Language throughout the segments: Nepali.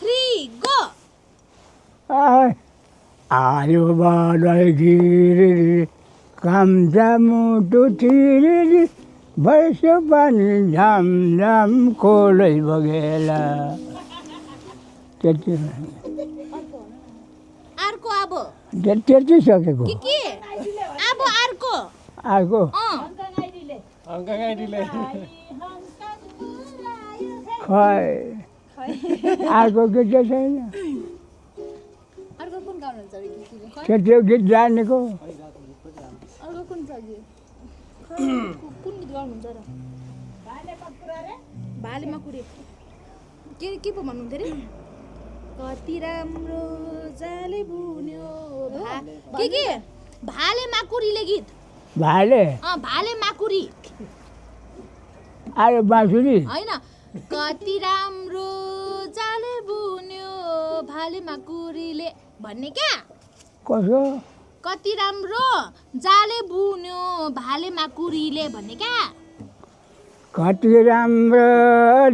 3 go आयो बालै गिरी कामजा मुटु थिरी भैँसो पानी झाम झाम खोलै बगेला त्यति अर्को अब त्यति सकेको के अब अर्को अर्को खै अर्को गीत चाहिँ छैन अर्को कुन गाउनुहुन्छ रे गीतले त्यो गीत जानेको अर्को कुन छ गीत कुन गीत गाउनुहुन्छ र भाले माकुरी के पो भन्नुहुन्थ्यो रे कति राम्रो जाले बुन्यो के भाले माकुरीले गीत भाले भाले माकुरी आयो बाँसुरी हैन कति राम्रो जाले बुन्यो भाले माकुरीले भन्ने क्या कसो कति राम्रो जाले बुन्यो भाले माकुरीले भन्ने क्या कति राम्रो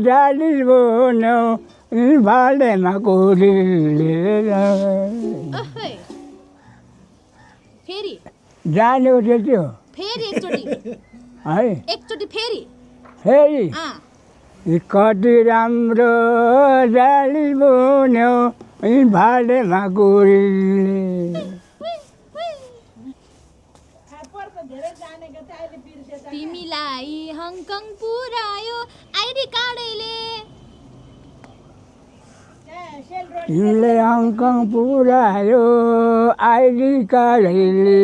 जाली बुन्यो भाले माकुरीले फेरि जानेको त्यति हो फेरि एकचोटि है एकचोटि फेरि फेरि कति राम्रो जाली बुन्यो भाले माकुरीले तिमीलाई हङकङ पुर्यायो आइडी कार्डले तिमीले हङकङ पुर्यायो आइडी कार्डले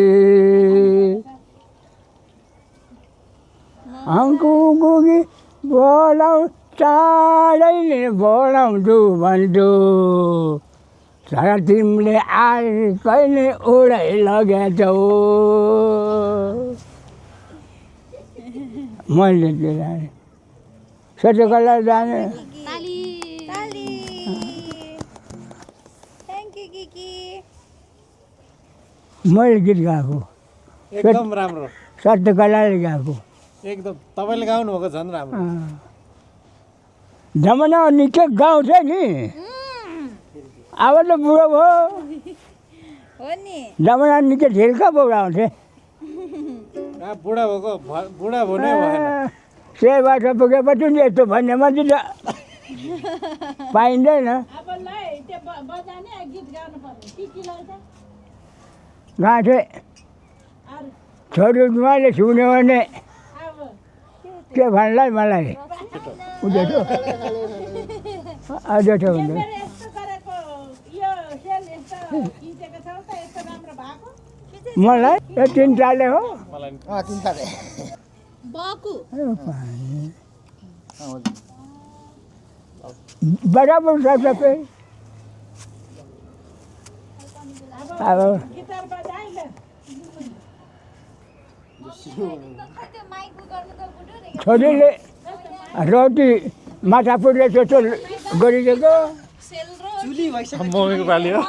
हङकङ पुगी बोलाउ चाँडै नै बोलाउँछु भन्छु तर तिमीले आइ कहिले उडाइ लगेछौ मैले के जाने सत्यकला जाने मैले गीत गाएको एकदम राम्रो सत्यकलाले गाएको एकदम तपाईँले गाउनु भएको झन् राम्रो जमाना निकै गाउँछ नि अब त बुढो भयो हो नि जमाना निकै झिल्का बुढा हुन्थे बुढा भएको बुढा हुनै भएन सेबाट पुगेपछि नि यस्तो भन्ने मान्छे त पाइँदैन गाँठे छोरी मैले सुन्यो भने के भन्लाई मलाई उजेठो अझेठो हुन्छ मलाई यो 3 साले हो बराबर छ सबै अब छोरीले रोटी माछापुरले त्यस्तो गरिदिएको मम्मीको पाली हो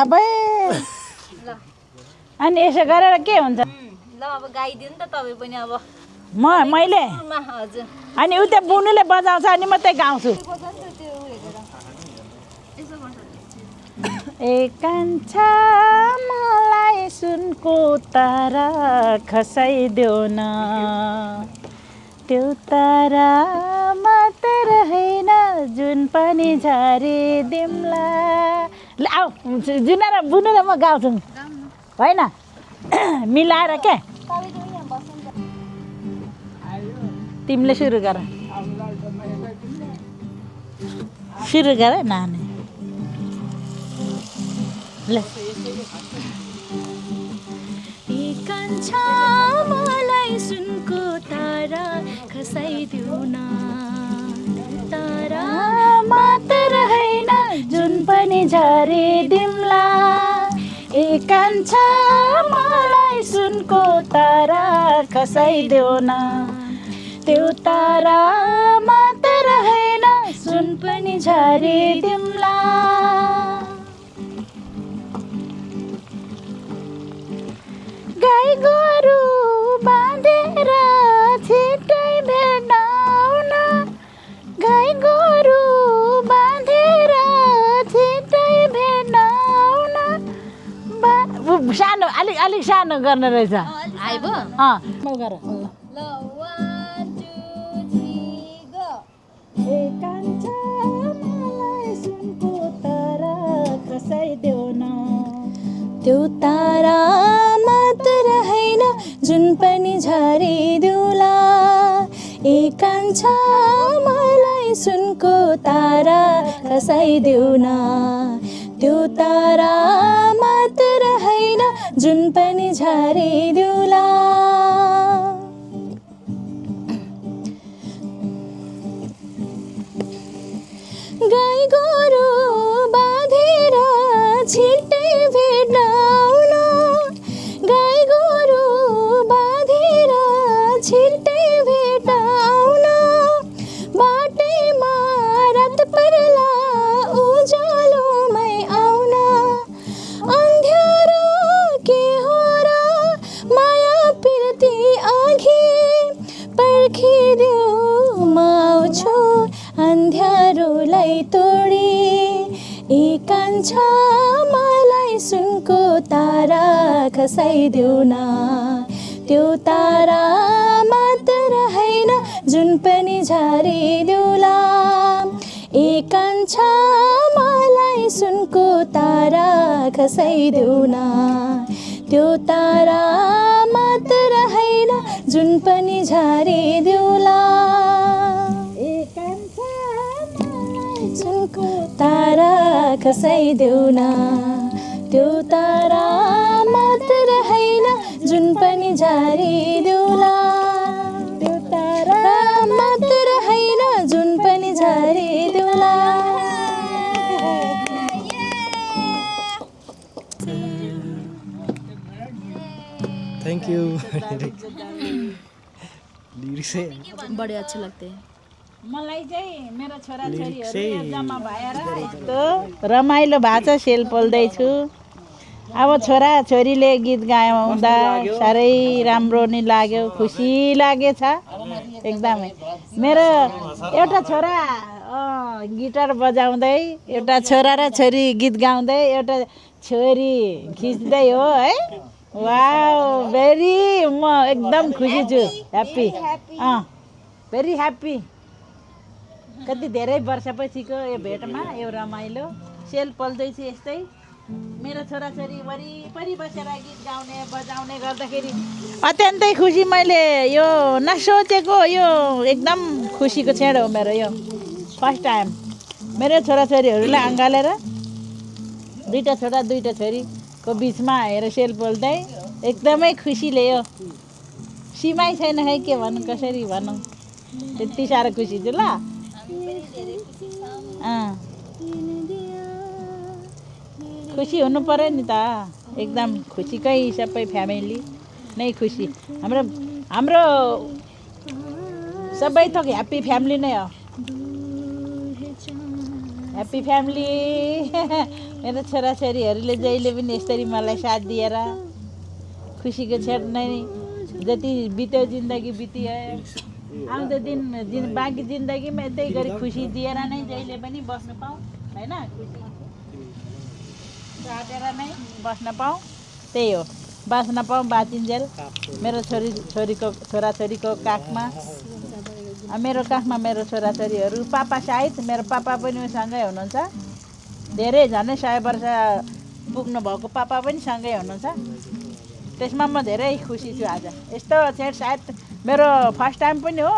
अबै अनि यसो गरेर के हुन्छ ल अब गाइदिनु नि त तपाईँ पनि अब मैले हजुर अनि उ त्यो बुनुले बजाउँछ अनि मात्रै गाउँछु एकान्छ मलाई सुनको तारा खसाइदेऊ न त्यो तारा मात्र होइन जुन पनि झारी दिम्ला ल आऊ जुन र बुनु र म गाउँछौँ होइन मिलाएर के तिमीले सुरु गर नानी ल कान्छ मलाई सुनको तारा खसाइदेऊ न तारा मात्र होइन जुन पनि झरी दिम्ला एकान्छ मलाई सुनको तारा खसाइदेऊ न त्यो तारा मात्र होइन जुन पनि झरी दिम्ला गाई गोरु बाँधेर छिट्टै सानो अलिक अलिक सानो गर्ने रहेछ आइबो म गर ल 1 2 3 गो एकान्छ मलाई सुनको तारा खसाइदेऊ न त्यो तारा मात्र हैन जुन पनि झरिदिउला एकान्छ मलाई सुनको तारा खसाइदेऊ न त्यो तारा मात्र हैन जुन पनि झरिदिउला गाई गोरु बाँधेर छिट्टै भेटाउन गाई गोरु बाँधेर छिट्टै भेटाउन बाटैमा रात पर्ला उज्यालोमै आउन अन्ध्यारो के हो र माया पिर्ती आँखी पर्खिदेऊ म आउँछु अन्ध्यारोलाई तोडी एकान्छ मलाई सुनको तारा खसाइदेऊ न त्यो तारा मात्र हैन जुन पनि झरिदिउला एकान्छ मलाई सुनको तारा खसाइदेऊ न त्यो तारा मात्र हैन जुन पनि झरिदिउला सुनको तारा खसाइदेऊ न त्यो तारा मात्र हैन जुन पनि झरिदिउला त्यो तारा मात्र हैन जुन पनि झरिदिउला थैंक यू लिरिक्स बडे अच्छे लगते हैं मलाई चाहिँ मेरो छोराछोरीहरू जम्मा भएर यस्तो रमाइलो भएको छ सेल पोल्दैछु अब छोराछोरीले गीत गाउँदा साह्रै राम्रो नि लाग्यो खुसी लागेछ एकदमै मेरो एउटा छोरा गिटार बजाउँदै एउटा छोरा र छोरी गीत गाउँदै एउटा छोरी खिच्दै हो है वाउ भेरी म एकदम खुसी छु ह्याप्पी भेरी ह्याप्पी कति धेरै वर्षपछिको यो भेटमा यो रमाइलो सेल पोल्दैछु यस्तै मेरो छोराछोरी वरिपरि बसेर गीत गाउने बजाउने गर्दाखेरि अत्यन्तै खुसी मैले यो नसोचेको यो एकदम खुसीको क्षण हो मेरो यो फर्स्ट टाइम मेरो छोराछोरीहरूलाई अँगालेर दुईवटा छोरा दुईवटा छोरीको बिचमा आएर सेल पोल्दै एकदमै खुसीले यो सीमै छैन है के भनौँ कसरी भनौँ त्यति साह्रो खुसी छु ल खुसी हुनु पर्यो नि त एकदम खुसीकै सबै फ्यामिली नै खुसी हाम्रो सबै थोक ह्याप्पी फ्यामिली नै हो ह्याप्पी फ्यामिली मेरो छोराछोरीहरूले जहिले पनि यसरी मलाई साथ दिएर खुसीको क्षण नै जति बित्यो जिन्दगी बित्यो आउँदो दिन बाँकी जिन्दगीमा यतै गरी खुसी दिएर नै जहिले पनि बस्नु पाऊँ होइन साटेर नै बस्न पाऊँ त्यही हो बाँच्न पाऊँ बाँचिन्जेल मेरो छोराछोरीको काखमा मेरो काखमा मेरो छोराछोरीहरू पापा सायद मेरो पापा पनि सँगै हुनुहुन्छ धेरै झन्डै 100 वर्ष पुग्नु भएको पापा पनि सँगै हुनुहुन्छ त्यसमा म धेरै खुसी छु आज यस्तो चाहिँ सायद मेरो फर्स्ट टाइम पनि हो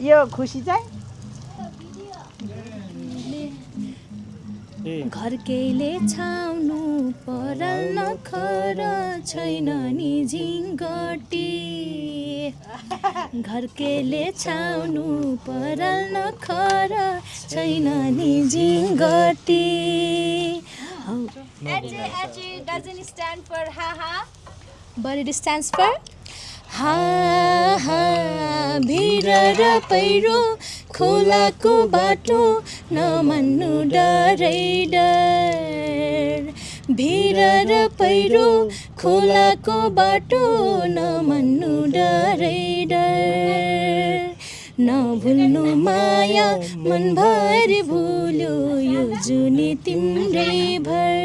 यो खुसी चाहिँ घरकेले छाउनु परल नखर छैन नि झिङ्गटी घरकेले छाउनु परल नखर छैन नि झिङ्गटी doesn't stand for ha ha but it stands for हा हा भिड र पहिरो खोलाको बाटो नमान्नु डरै डर भिड र पहिरो खोलाको बाटो नमान्नु डरै डर नभुल्नु माया मनभरि भुल्यो यो जुनी तिम्रै भर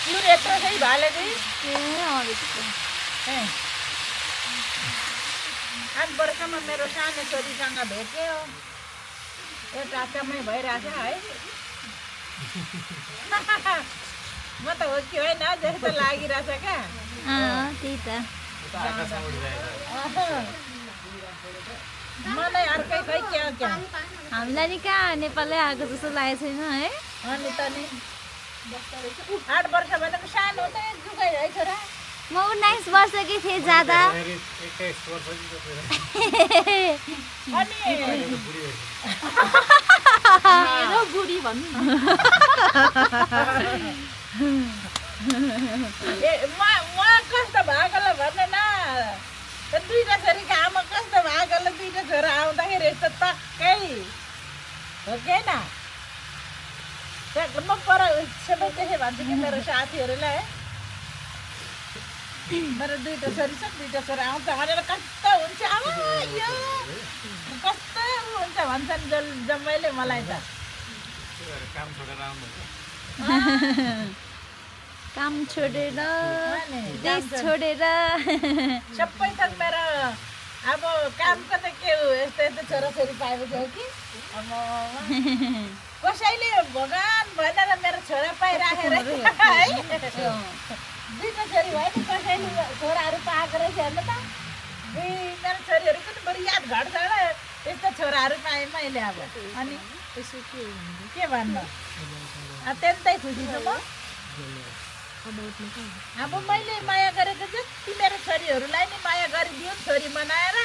तिम्रो यत्रो चाहिँ भाले दिदी ए 8 वर्षमा मेरो सानो छोरीसँग भेट्यो एउटा हप्तामै भइरहेछ है म त हो कि होइन जस्तो लागिरहेछ क्या त्यही त मलाई अर्कै खै क्या हामीलाई नि कहाँ नेपालै आएको जस्तो लागेको छैन है अनि त नि 8 वर्ष भनेको सानो त जुकै है छोरा म 19 वर्षकी थिएँ जाँदा अनि मेरो बुढी भन्नु न ए म कस्तो भएकोलाई भन्ने न दुईटा छोरीको आमा कस्तो भएकोलाई दुईटा छोरा आउँदाखेरि यस्तो टक्कै हो कि होइन म पर सबै त्यसै भन्छु कि मेरो साथीहरूलाई मेरो दुईटा छोरी छ दुईटा छोरा आउँछ भनेर कस्तो हुन्छ अब यो कस्तो हुन्छ भन्छन् जम्मैले मलाई त काम छोडेर देश छोडेर सबै थोक मेरो अब कामको त के हो यस्तो यस्तो छोराछोरी पाएपछि हो कि अब कसैले भगवान् भनेर मेरो छोरा पाइराखेर है दुईटा छोरी भयो नि कसैले छोराहरू पाएको रहेछ हेर्नु त मेरो छोरीहरू पनि बरु याद घट्छ र यस्तो छोराहरू पाएँ मैले अब अनि के भन्नु अत्यन्तै खुसी छु म अब मैले माया गरेको जति मेरो छोरीहरूलाई नि माया गरिदियो छोरी बनाएर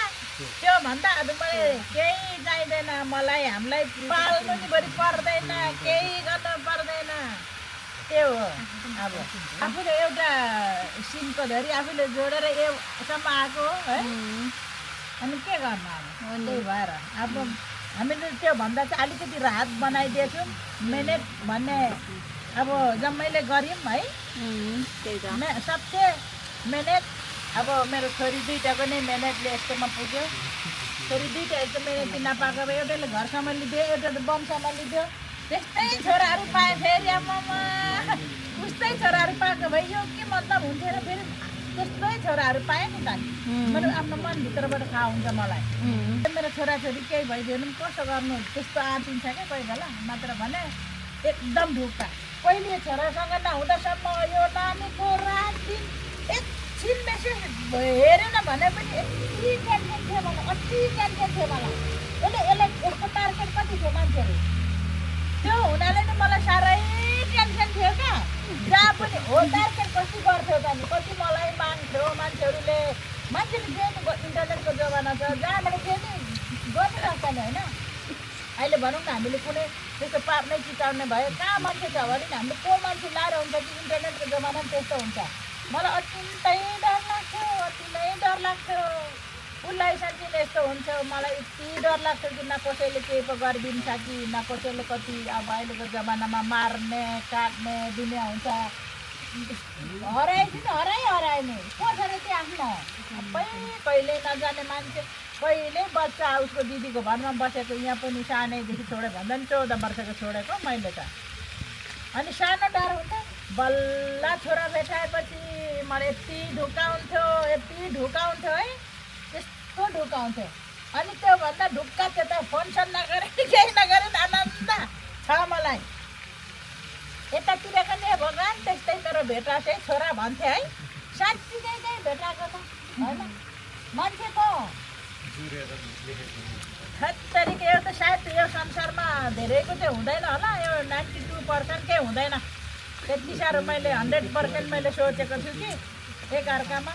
त्योभन्दा अब मैले केही चाहिँदैन मलाई हामीलाई पाल्नु नि बढी पर्दैन केही गर्नु पर्दैन त्यो हो अब आफूले एउटा सिनको धरी आफूले जोडेर योसम्म आएको हो है अनि के गर्नु अब त्यही भएर अब हामीले त्योभन्दा चाहिँ अलिकति राहत बनाइदिएछौँ मेहनत भन्ने अब जम्मैले गऱ्यौँ है सबसे मेहनत अब मेरो छोरी दुईटाको नै मेहनतले यस्तोमा पुग्यो छोरी दुईटा यस्तो मेहनती नपाएको अब एउटाले घर सम्हालिदियो एउटाले वन सम्हालिदियो त्यस्तै छोराहरू पाएँ फेरि आमामा उस्तै छोराहरू पाएको भए यो के मतलब हुन्थ्यो र फेरि त्यस्तै छोराहरू पाएँ नि त मेरो आफ्नो मनभित्रबाट थाहा हुन्छ मलाई मेरो छोराछोरी केही भइदियो भने कसो गर्नु त्यस्तो आँटिन्छ क्या कोही बेला मात्र भने एकदम ढुक्का पहिले छोरासँग नहुँदासम्म यो नानीको रात दिन एकछिन मेसेज हेरेन भने पनि यति टेन्सन थियो मलाई अति टेन्सन थियो मलाई यसलाई यसको टार्गेट कति थियो मान्छेहरू त्यो हुनाले नै मलाई साह्रै टेन्सन थियो क्या जहाँ पनि हो टार्गेट कति गर्थ्यो त नि कति मलाई माग्थ्यो मान्छेहरूले मान्छेले जे नि इन्टरनेटको जमाना छ जहाँबाट जे नि गरिरहेको नि होइन अहिले भनौँ न हामीले कुनै त्यस्तो पार्नै चिताउने भयो कहाँ मान्छे छ भने हामीले को मान्छे लाएर हुन्छ कि इन्टरनेटको जमाना पनि त्यस्तो हुन्छ मलाई अत्यन्तै डर लाग्थ्यो अति नै डर लाग्थ्यो उसलाई साँच्चै यस्तो हुन्छ मलाई यति डर लाग्थ्यो कि न कसैले केही पो गरिदिन्छ कि न कसैले कति अब अहिलेको जमानामा मार्ने काट्ने दुनियाँ हुन्छ हराइदिनु हराइने को छ र त्यो आफ्नो कहिले नजाने मान्छे कहिले बच्चा उसको दिदीको घरमा बसेको यहाँ पनि सानैदेखि छोड्यो भन्दा पनि 14 वर्षको छोडेको मैले त अनि सानो डर हुन्छ बल्ल छोरा भेटाएपछि मलाई यति ढुक्का हुन्थ्यो है त्यस्तो ढुक्का हुन्थ्यो अनि त्योभन्दा ढुक्का त्यो त फोनसन नगरे केही नगरे आनन्द छ मलाई यतातिरको नि भगवान् त्यस्तै तर भेटा चाहिँ छोरा भन्थे है साँच्ची नै भेटाएको त होइन मान्छेको खत्तरीको यो त सायद यो संसारमा धेरैको चाहिँ हुँदैन होला यो 92% के हुँदैन त्यति साह्रो मैले 100% मैले सोचेको छु कि एकअर्कामा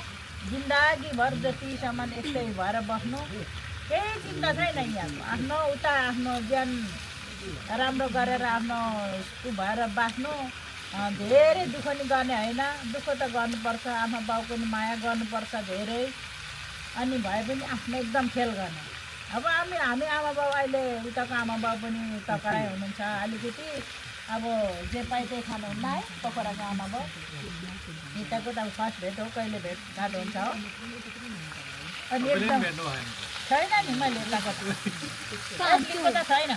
जिन्दगीभर जतिसम्म यस्तै भएर बस्नु केही चिन्ता छैन यहाँ आफ्नो उता आफ्नो ज्यान राम्रो गरेर आफ्नो भएर बाँच्नु धेरै दुःख नि गर्ने होइन दुःख त गर्नुपर्छ आमा बाउको नि माया गर्नुपर्छ धेरै अनि भए पनि आफ्नो एकदम खेल गर्ने अब हामी आमा बाउ अहिले उताको आमा बाउ पनि तकराई हुनुहुन्छ अलिकति अब जे पाइ त्यही खानुहुन्न है पकडाको आमा बाउ यताको त अब फर्स्ट भेट हो कहिले भेटघाट हुन्छ हो अनि एकदम छैन नि मैले यताको त छैन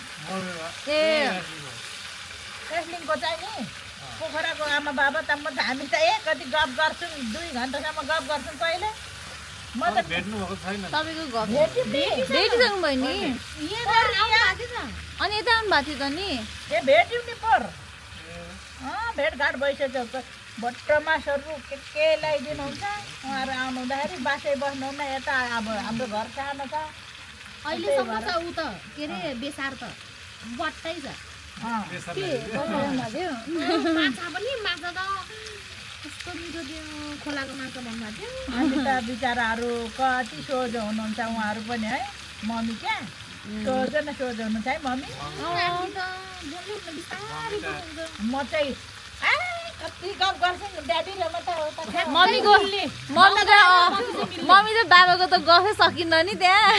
ए रेस्लिङको चाहिँ नि पोखराको आमा बाबा त म त हामी त कति गफ गर्छौँ 2 घन्टासम्म गफ गर्छौँ कहिले म त तपाईँको घर भेटिसक्नु भयो नि अनि यता आउनु भएको थियो त नि ए भेट्यौँ नि पर भेटघाट भइसक्यो भट्ट मासहरू के ल्याइदिनुहुन्छ उहाँहरू आउनु हुँदाखेरि बासै बस्नुहुन्न यता अब हाम्रो घर सानो छ अहिलेसम्म त ऊ त के अरे बेसार त बट्टै छ माछा पनि माछा त कस्तो मिठो त्यो खोलाको माछा भन्नुभएको थियो अनि त बिचराहरू कति सोझो हुनुहुन्छ उहाँहरू पनि है मम्मी क्या सोझो न सोझो हुनुहुन्छ है मम्मी म चाहिँ कति गफ गर्छु ड्याडी र म त मम्मी त बाबाको त गफै सकिन्न नि त्यहाँ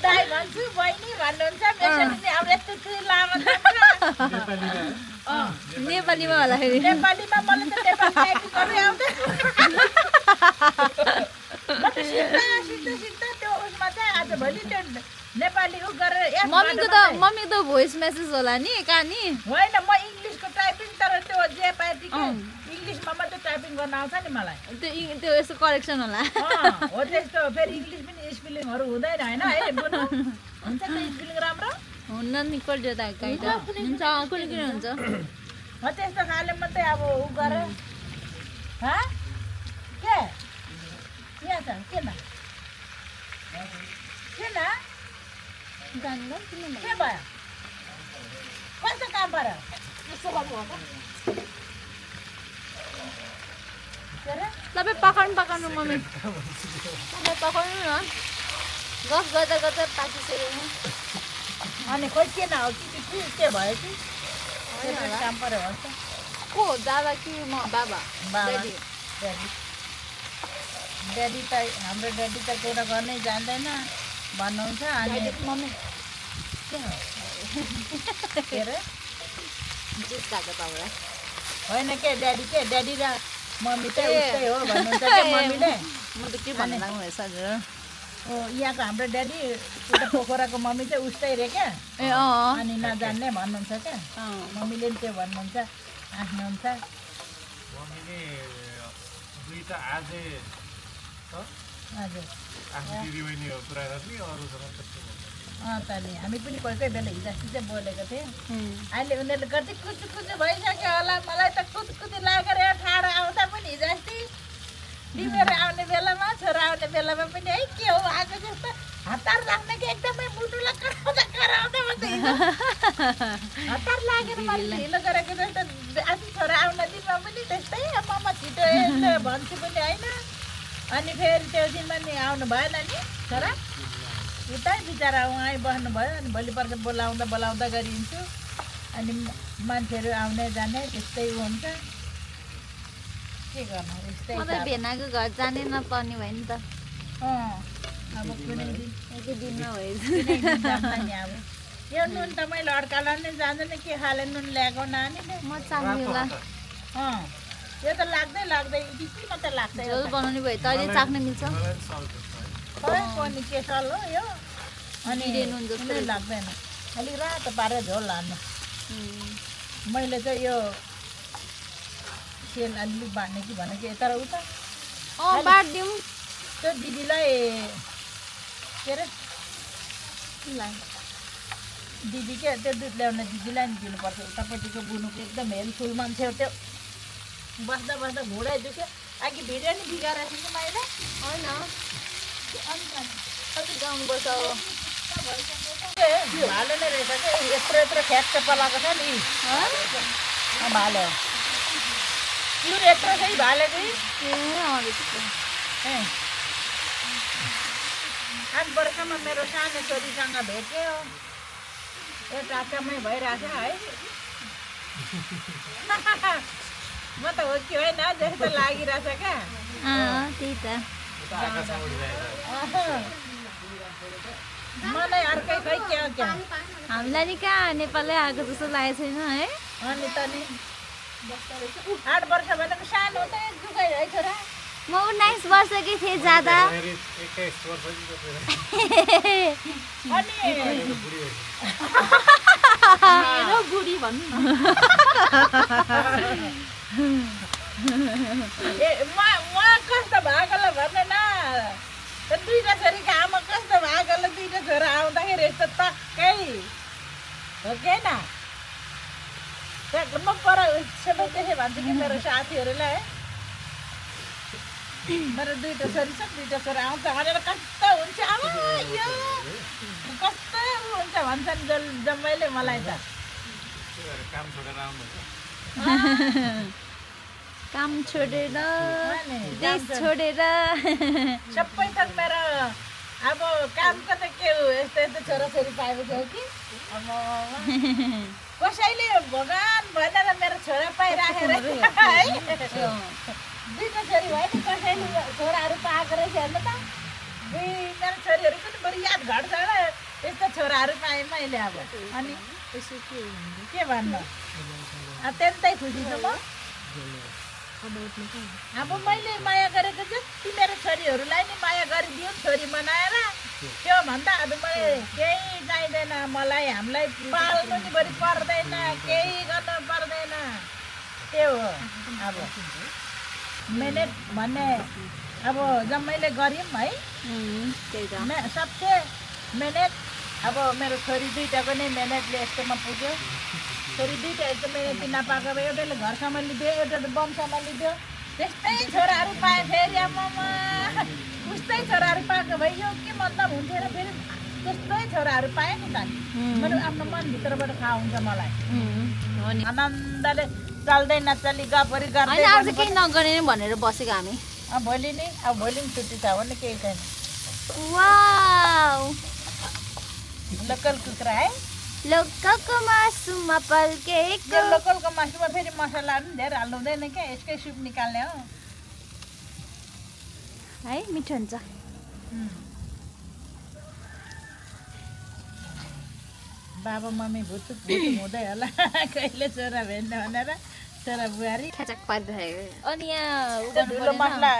दाइ भन्छु बहिनी भन्नुहुन्छ मेसोनी अब यस्तो लामो नेपालीमा होला फेरि नेपालीमा मलाई त नेपाली टाइपिङ गर्दै आउँदैन म त सिक्दा त्यो उसमा चाहिँ आजभोलि त्यो नेपाली उ गरेर मम्मीको त भोइस मेसेज होला नि कहानी होइन म इङ्ग्लिसको टाइपिङ तर त्यो जे पार्टीको इङ्ग्लिसमा मात्रै टाइपिङ गर्न आउँछ नि मलाई त्यो यस्तो करेक्सन होला हो त्यस्तो फेरि इङ्ग्लिस पनि स्पेलिङहरू हुँदैन होइन है बुनु हुन्छ त स्पेलिङ राम्रो हुन्न नि कहिले त काहीँ त हुन्छ कुनै किन हुन्छ हो त्यस्तो खाले मात्रै अब उ गरेर के यहाँ छ के भयो कस्तो काम पर्यो तपाईँ पकाउनु मम्मी तपाईँ पकाउनु न गफ गर्दा गर्दा पाकिसक्यो अनि खोइ के न हो कि के भयो कि काम पर्यो हुन्छ को दादा कि म बाबा ड्याडी ड्याडी त हाम्रो ड्याडी त कुरा गर्नै जान्दैन भन्नुहुन्छ अनि मम्मी के अरे जुस खाएको तपाईँलाई होइन के ड्याडी र मम्मी चाहिँ उस्तै हो भन्नुहुन्छ क्या मम्मीले म त के भन्नु लाग्नु भएछ हजुर यहाँको हाम्रो ड्याडी उता पोखराको मम्मी चाहिँ उस्तै रे क्या ए अनि नजान्ने भन्नुहुन्छ क्या मम्मीले पनि त्यो भन्नुहुन्छ आँट्नुहुन्छ हजुर त नि हामी पनि कोही कोही बेला हिजोअस्ति चाहिँ बोलेको थियौँ अहिले उनीहरूले कति कुचु भइसक्यो होला मलाई त कुदी लागेर ठाडो आउँदा पनि हिजोअस्ति तिमीहरू आउने बेलामा छोरा आउने बेलामा पनि है के हो आएको जस्तो हतार लाग्ने कि एकदमै मुटुलाई कराउँदा मात्रै हतार लागेर मैले ढिलो गरेको जस्तो आज छोरा आउन दिनमा पनि त्यस्तै मम्मा छिटो यस्तो भन्छु पनि होइन अनि फेरि त्यो दिनमा नि आउनु भएन नि छोरा उतै बिचरा उहाँ बस्नुभयो अनि भोलिपल्ट बोलाउँदा गरिन्छु अनि मान्छेहरू आउने जाने त्यस्तै हुन्छ के गर्नु यस्तै भेनाको घर जानै नपर्ने भयो नि त अब कुनै दिन एकै दिनमा भयो नि अब यो नुन त मैले अड्कालाई नै जान्दैन के खाले नुन ल्याएको नानीले म चाख्ने होला यो त लाग्दै बेसी मात्रै लाग्दै झोल बनाउने भयो त अहिले चाख्न मिल्छ खै पनि के सल हो यो अनि नुन जस्तो लाग्दैन अलिक रातो पारेर झोल हाल्नु मैले चाहिँ यो सेल अलिअलि बाँड्ने कि भनेको तर उता बाँडिदिउँ त्यो दिदीलाई के अरे दिदी के त्यो दुध ल्याउने दिदीलाई नि दिनुपर्छ उतापट्टिको बुनुको एकदम हेल्पफुल मान्छे हो त्यो बस्दा घुँडै दुख्यो अघि भिडियो नि बिगारेको थिएँ मैले होइन कति गाउनुपर्छ भाले नै रहेछ क्या यत्रो फ्याक्ट पलाएको छ नि भाले पिउर यत्रो छ भाले चाहिँ 8 वर्षमा मेरो सानो छोरीसँग भेट्यो यो टाटामै भइरहेछ है म त हो कि होइन जस्तो लागिरहेछ क्या त्यही त मलाई अर्कै खै क्या हामीलाई नि कहाँ नेपालै आएको जस्तो लागेको छैन है अनि त नि 8 वर्ष भनेको सानो त दुखै है छोरा म 19 वर्षकै थिएँ जाँदा अनि मेरो बुढी भन्नु ए म कस्तो भएकोलाई भन्नु न त्यो दुईवटा छोरीको आमा कस्तो भएकोलाई दुईवटा छोरा आउँदाखेरि यस्तो टक्कै हो कि होइन म पर सबै त्यसै भन्छु कि मेरो साथीहरूलाई मेरो दुईवटा छोरी छ दुईवटा छोरा आउँछ भनेर कस्तो हुन्छ आमा यो कस्तो हुन्छ भन्छन् जम्मैले मलाई त काम छोडेर देश छोडेर सबै थोक मेरो अब कामको त के हो यस्तो यस्तो छोराछोरी पाएको छ कि अब कसैले भगवान् भनेर मेरो छोरा पाइराखेर है दुईवटा छोरी भयो नि कसैले छोराहरू पाएको रहेछ हेर्नु त मेरो छोरीहरू पनि बरु याद घट्छ र यस्तो छोराहरू पाएँ मैले अब अनि के भन्नु अत्यन्तै खुसी छु म अब मैले माया गरेको जति मेरो छोरीहरूलाई नि माया गरिदियो छोरी बनाएर त्योभन्दा अब मैले केही चाहिँदैन मलाई हामीलाई पाल्नु नि बढी पर्दैन केही गर्नु पर्दैन त्यो हो अब मिहिनेत भन्ने अब जम्मैले गऱ्यौँ है सबसे मिहिनेत अब मेरो छोरी दुईवटाको नै मिहिनेतले यस्तोमा पुग्यो छोरी दुईवटा यस्तो मिहिनेती नपाएको अब एउटाले घर सम्हालिदियो एउटाले वन सम्हालिदियो त्यस्तै छोराहरू पाएँ फेरि आमामा उस्तै छोराहरू पाएको भए यो के मतलब हुन्थ्यो र फेरि त्यस्तै छोराहरू पाएँ नि त मेरो आफ्नो मनभित्रबाट थाहा हुन्छ मलाई आनन्दले चल्दै नचली गफरी गर्दै आज केही नगर्ने भनेर बसेको हामी भोलि नि अब भोलि पनि छुट्टी छ भने केही छैन वाउ लोकल कुखुरा है लोकलको मासुमा पल्केको लोकलको मासुमा फेरि मसलाहरू पनि धेरै हाल्नु हुँदैन क्या यसकै सुप निकाल्ने हो है मिठो हुन्छ बाबा मम्मी भुतुक हुँदै होला कहिले छोरा भेट्ने भनेर छोरा बुहारी ख्याचक पारिरहेको अनि यहाँ ठुलो मसला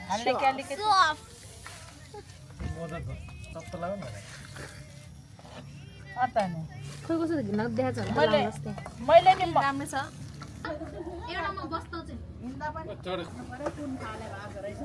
हाल्ने क्या अलिकति त नि खोइ कस्तो घिन देखाएको छ मैले नि राम्रो छ एउटा म बस्दा चाहिँ हिँड्दा पनि कुन खाले भएको रहेछ